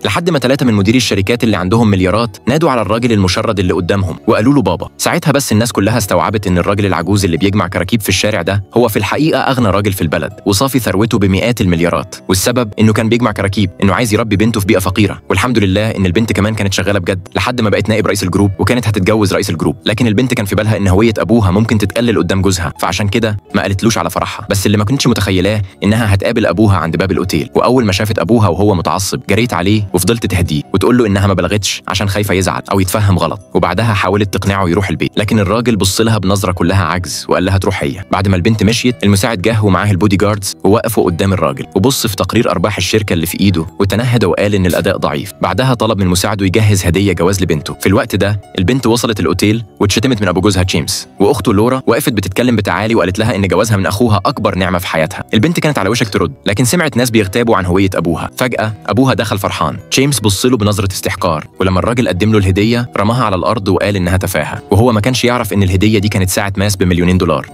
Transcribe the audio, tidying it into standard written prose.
لحد ما 3 من مديري الشركات اللي عندهم مليارات نادوا على الراجل المشرد اللي قدامهم وقالوا له بابا. ساعتها بس الناس كلها استوعبت ان الراجل العجوز اللي بيجمع كراكيب في الشارع ده هو في الحقيقة اغنى راجل في البلد، وصافي ثروته بمئات المليارات. والسبب انه كان بيجمع كراكيب، انه عايز يربي بنته في بيئة فقيرة. والحمد لله ان البنت كمان كانت شغالة بجد لحد ما بقت نائب رئيس ال group، وكانت هتتجوز رئيس ال group. لكن البنت كان في بالها ان هوية ابوها ممكن تتقلل قدام جوزها، فعشان كده ما قالتلوش على فرحها. بس اللي ما كنتش متخيلاه انها هتقابل ابوها عند باب الاوتيل. واول ما شافت ابوها وهو متعصب جريت عليه وفضلت تهديه وتقول له انها ما بلغتش عشان خايفة يزعل او يتفهم غلط. وبعدها حاولت تقنعه يروح البيت، لكن الراجل بص لها بنظره كلها عجز وقال لها تروح هي. بعد ما البنت مشيت المساعد جه ومعاه البودي جاردز ووقفوا قدام الراجل، وبص في تقرير ارباح الشركة اللي في ايده وتنهد وقال ان الاداء ضعيف. بعدها طلب من مساعدة يجهز هديه جواز لبنته. في الوقت ده البنت وصلت الاوتيل واتشتمت من ابو جوزها جيمس، واخته لورا وقفت بتتكلم بتعالي وقالت لها ان جوازها من اخوها اكبر نعمه في حياتها. البنت كانت على وشك ترد، لكن سمعت ناس بيغتابوا عن هوية ابوها. فجاة ابوها دخل فرحان. جيمس بص له بنظره استحقار، ولما الراجل قدم له الهدية رماها على الارض وقال انها تفاهه، وهو ما كانش يعرف ان الهدية دي كانت ساعة ماس ب2 مليون دولار.